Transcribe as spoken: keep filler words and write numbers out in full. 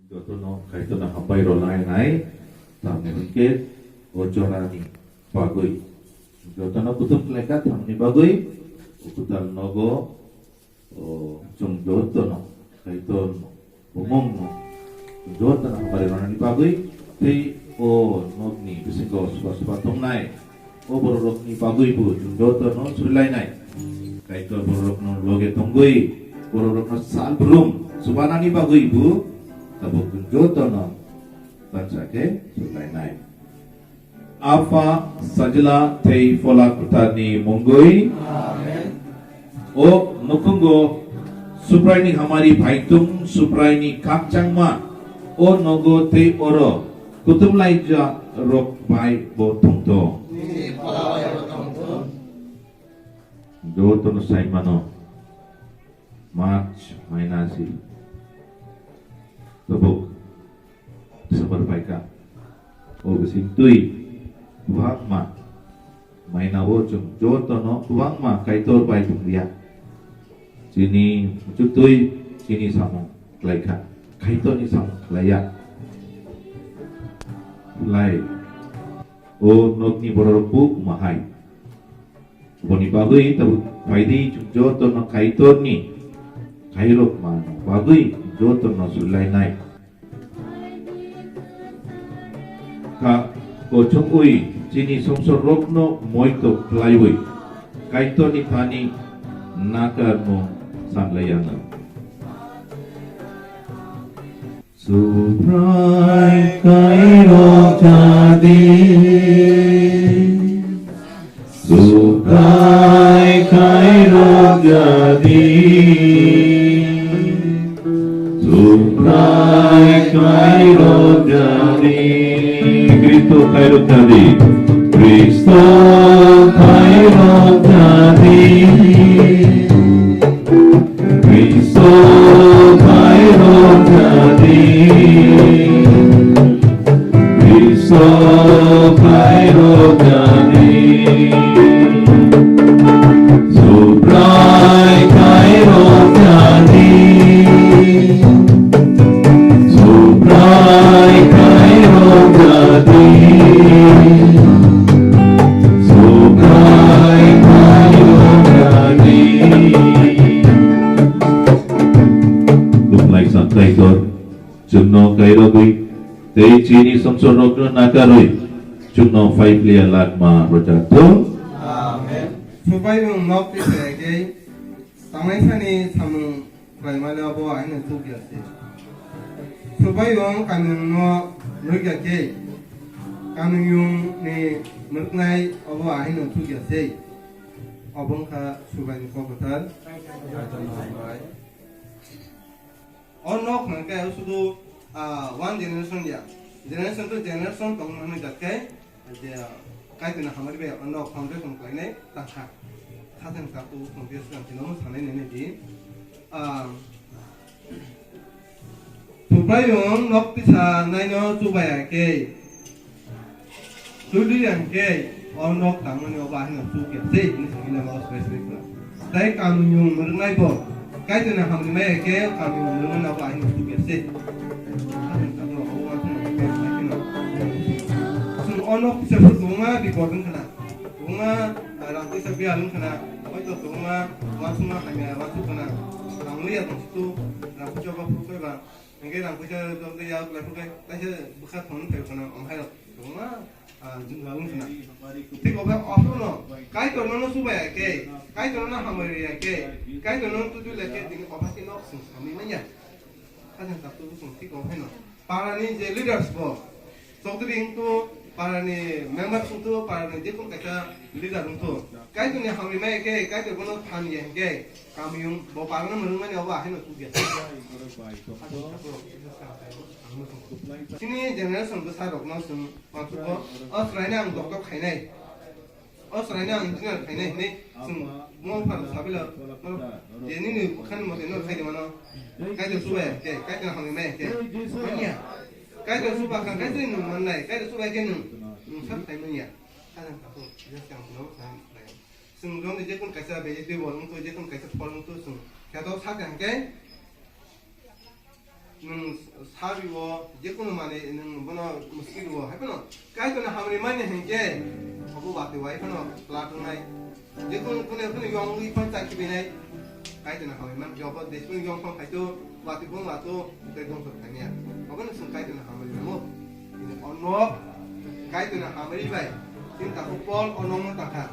Jotono Kaitorno hambai rwlainai, tamni hwnkhe o jorani bagwi. Jotono kuthum khlaikha, tamni bagwi o kwtal nogo, o, chwng jotono Kaitorno bumungno jotono hambai rwnani bagwi tei o nokni bisingo soba soba tongnai o bororokni bagwibo chwng jotono surilainai. Kaitor bororokno loge tongwi bororokno sal brum chubanani bagwibo tabuk chwng jotono tansa khe surilainai. Apha, Sajla tei Phola Kwtharni mungwi. Amen. O nukhungo Subraini hamari phaitung, Subraini khakchangma o nogo tei oro kutumlaijak rok bai bo thungto. Nini phola bai bo thungto. Jotono saimano March maina si tabuk December paikha. O bising twi kwbangma maina o chwng jotono kwbangma Kaitor bai thwngya. Chini muchuk twi chini samung khlaikha. Kaitorni samung khlaiya. Lai o nokni bororok bo mahai. Boni bagwi tabuk phaidi chwng jotono Kaitorni khairokma bagwi jotono surilainai. Kha kochongwi chini songsorrokno moito khlaiwi Kaitorni thani nakarmung sanlaiyanw. Subrai khairok jadi. Subrai khairok jadi. Subrai khairok jadi. Kristo khairok jadi. Kristo khairok jadi. Kristo khairok jadi. Kristo khairok jadi. Subrai khairok jadi. Subrai khairok jadi. Subrai khairok jadi. Kuplaisa Kaitor, chwngno kairogwi tei chini songsorrokno nakarwi chwngno phaiphliya lakma rwjak thung. Amen. Subraiyung nok twi phaiyakhe tangnaisani samung khlaimani abo ahino chukya se. Subraiyung kamiyungno mwrwkya khe kamiyungni mwrwknai abo ahino chukya se. Obo wngkha Subraiyungni kok kwthar. O nok hwnkhe sudu, ah, one generation ya, generation to generation tongmani jat khe, je Kaitorni hamari bai o nok foundation khlainai tangkha. Khathang chapter foundation tino sanai nini di. Ah, Subraiyung nok tisa naino chubaya khe, Chudri ang khe o nok tangmani obo ahino chukya se hwnwi simi lama o specific kha. Tai kamiyung mwrwknai bo Kaitorni hamri maya khe kamiyung mwrwkmani obo ahino chukya se. Chwng o nok kisa phuru kwbangma bipot wng khna, kwbangma rang kisa biyal wng khna, hoito kwbangma uansukma hamya uansuk khna, tangwi ya tongsitu rang kisa ba phuru khe ba. Hingke rang puisa rok tei yak lai phukhe kaisa bwkha thon phai khana, omo hai rok kwbangma, ah, jwng la wng khana. Thik obo, obo no Kaitor no no chubai ya khe, Kaitor no hambai ya khe, Kaitor no tuju le khe, tini obo khe nok sung samui manya. Kaisa chapter bwswng thik omo hai no. Para ni je leaders bo, Chokdri wngtu, parani member wngtu, parani jekun kaisa leader wngtu. Kaitorni hamri maya khe, Kaitor bono phan ya hinkhe, kamiyung bo parano mwrwngmani obo ahino chukya. Chini generation bwsa rokno chwng uansukgo, o chwraino ang doktok khainai. O chwraino ang engineer khainai hinwi chwng mo phar sabila, je nini bwkhani mote no khai de mano. Kaitor chubai khe, Kaitor hamri maya khe. Manya. Kaitor chuba kha, Kaitor nwng mannai, Kaitor chubai khe nwng, nwng sak khai manya. Kaitor kha to, je chang no kha. Chwng joni jekun kaisa vegetable wngtu, jekun kaisa phol wngtu chwng. Khe to sak khe. Nwng sari o, jekunu mani nwng bono muskil o, hai phano Kaitorni hamari mani hinkhe, obo watwi wai phano pla tongnai. Jekunu kunu phano yongwi phano chakhi binai. Kaitorni hamari man jobo desuni yong phano khaito, watwi phano wato, tei dongthok thangya. Obo nwng swng Kaitorni hamari namo. Ini ono Kaitorni hamari bai, tin takhuk Paul ono mo takha.